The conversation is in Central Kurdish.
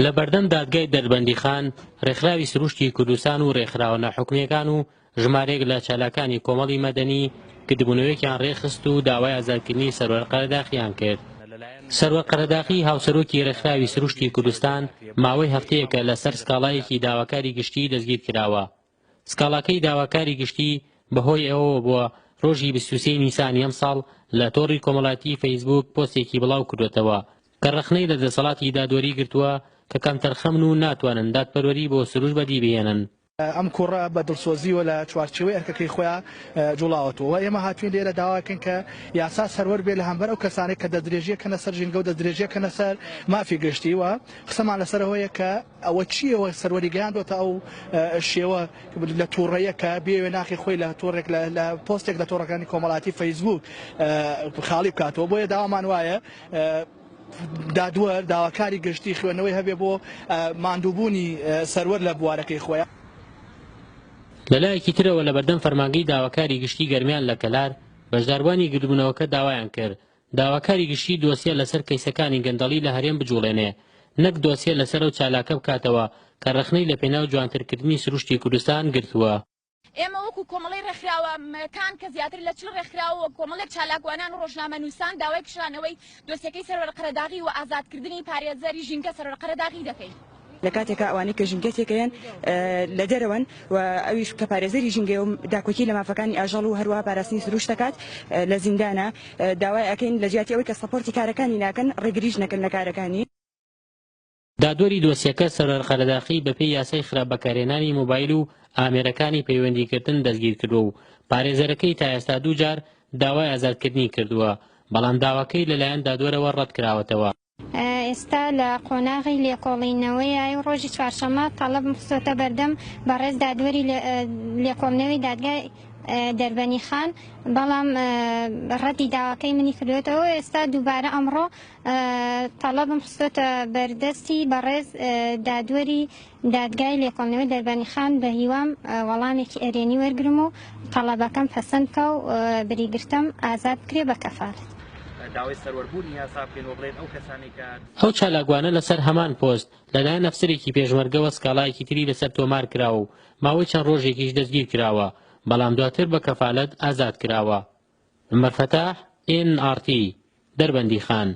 لە بەردەم دادگای دەربەندیخان، رێکخراوی سروشتی کوردستان و رێکخراوە ناحکومییەکان و ژمارەیەک لە چالاکانی کۆمەڵی مەدەنی گردبوونەوەیەکیان رێکخست و داوای ئازادکردنی سەروەر قەرەداخییان کرد. سەروەر قەرەداخی هاوسەرۆکی رێکخراوی سروشتی کوردستان ماوەی هەفتەیەکە لەسەر سکاڵایەکی داواکاری گشتی دەستگیرکراوە. سکاڵاکەی داواکاری گشتی بەهۆی ئەوەوە بووە ڕۆژی 23 نیسانی ئەمساڵ لە تۆڕی کۆمەڵایەتی فەیسبووک پۆستێکی بڵاو کردوێتەوە کە ڕەخنەی لە دەسەڵاتی دادوەری گرتووە کە کەمتەرخەمن و ناتوانن دادپەروەری بۆ سروش بەدی بهێنن. ئەم کوڕە بە دڵسۆزیوە لە چوارچێوەی ئەرکەکەی خۆیان جوڵاوەتەوە و ئێمە هاتوین لێرە داواکەین کە یاسا سەروەر بێ لە هەمبەر ئەو کەسانەی کە دەستدرێژیەکەنە سەر ژینگە و دەستدرێژیەکەنە سەر مافی گشتی و قسەمان لەسەر ئەوەیە کە ئەوە چییەوە سەروەری گەیاندۆتە ئەو شێوە لە تووڕەیە کە بێوێ ناخی خۆی لە تۆڕێک لە پۆستێک لە تۆڕەکانی کۆمەڵاتی فەیسبوک خاڵی بکاتەوە بۆیە داوامان وایە دادوەر داواکاری گشتی خوێندنەوەی هەبێ بۆ ماندووبوونی سەروەر لە بوارەکەی خۆیان. لەلایەکی ترەوە لەبەردەم فەرمانگەی داواکاری گشتی گەرمیان لە کەلار، بەشداربووانی گردبوونەوەکە داوایان کرد داواکاری گشتی دۆسیە لەسەر کەیسەکانی گەندەڵی لە هەرێم بجوڵێنێ نەک دۆسیە لەسەر ئەو چالاکە بکاتەوە کە ڕەخنەی لەپێناو جوانترکردنی سروشتی کوردستان گرتووە. ئێمە وەکو کۆمەڵەی ڕێکخراوەکان کە زیاتر لە 40 ڕێکخراوە و کۆمەڵێک چالاکوانان و ڕۆژنامەنووسان داوای کشانەوەی دۆسیەکەی سەروەر قەرەداغی و ئازادکردنی پارێزەری ژینگە سەروەر قەرەداغی دەکەین. لە کاتێکا ئەوانەی کە ژینگە تێکەیەن لە دەرەوەن و ئەویش کە پارێزەری ژینگەیە و داکۆکی لە مافەکانی ئاژەڵ و هەروەها پاراستنی سروشت دەکات لە زیندانە، داوای ئەکەین لە جیاتی ئەوەی کە support ی کارەکانی ناکەن ڕێگریش نەکەن لە کارەکانی. دادوەری دۆسیەکە سەروەر قەرەداخی بەپێی یاسای خراپ بەکارهێنانی مۆبایل و ئامێرەکانی پەیوەندیکردن دەستگیرکردووە و پارێزەرەکەی تا ئێستا دووجار داوای ئازادکردنی کردووە، بەڵام داواکەی لەلایەن دادوەرەوە ڕەتکراوەتەوە. ئێستا لە قۆناغی لێکۆڵینەوەیای و ڕۆژی چوارشەممە تەڵەبم خستۆتە بەردەم بەڕێز دادوەری لێکۆڵینەوەی دادگای دەربەنیخان، بەڵام ڕەدی داواکەی منی کردوێتەوە. ئێستا دووبارە ئەمڕۆ تەڵەبم خستۆتە بەردەستی بەڕێز دادوەری دادگای لێکۆڵینەوەی دەربەنیخان، بە هیوام وەڵامێکی ئەرێنی وەرگرم و تەڵەبەکەم پەسەند بکا و بریگرتەم ئازاد بکرێ بە کەفالەت. داوای سەروەربوونی یاسا بکەین و بڵێین ئەو کەسانەی کە. ئەو چالاکوانە لەسەر هەمان پۆست لەلایەن ئەفسەرێکی پێشمەرگەوە سکاڵایەکی تری لەسەر تۆمار کراوە و ماوەی چەند ڕۆژێکیش دەستگیر کراوە، بەڵام دواتر بە کەفالەت ئازاد کراوە. عومەر فەتاح، ئێن ئاڕ تی، دەربەندیخان.